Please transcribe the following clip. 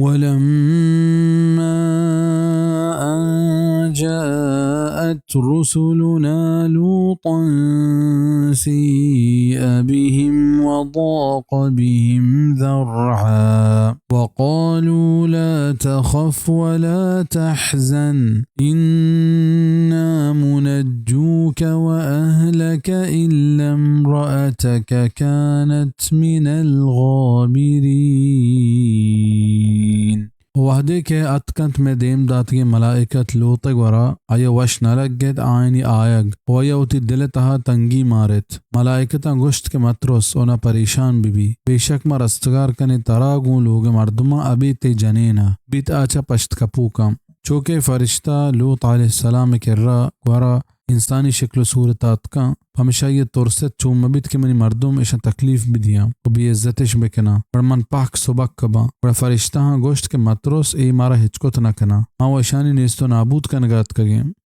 ولما أن جاءت رسلنا لوطا سيء بهم وضاق بهم ذرعا وقالوا لا تخف ولا تحزن إنا منجوك وأهلك إلا امرأتك كانت من الغابرين۔ وہدے کہ اتکنت مئے دیم داتگیں ملائکت لوط ءِ گورا، آئی ءَ وش نہ لگت آیانی آیگ، و آئی ءَ وتی دل ءِ تہا تنگی مارت۔ ملائکتاں گوشت کہ مترس و نہ پریشان بہ بی، بے شک ما رستگار کنیں ترا گوں لوگ ءِ مردماں، ابید تئی جنین ءَ، بیت آ چہ پشت کپوکاں۔ چو کہ فرشتہ لوط علیہ السلام ءِ کرا گورا انسانی شکل و صورت ءَ اتکاں، پمشا آئی ءَ ترست چو مہ بیت کہ منی مردم اشاں تکلیف بدیاں و بے عزتش بکناں، گڑا من پہک سبک باں۔ گڑا فرشتہاں گوشت کہ مترس، اے مارا ہچ کت نہ کناں، ما و اشانی نیست و نابود کنگا اتکگیں۔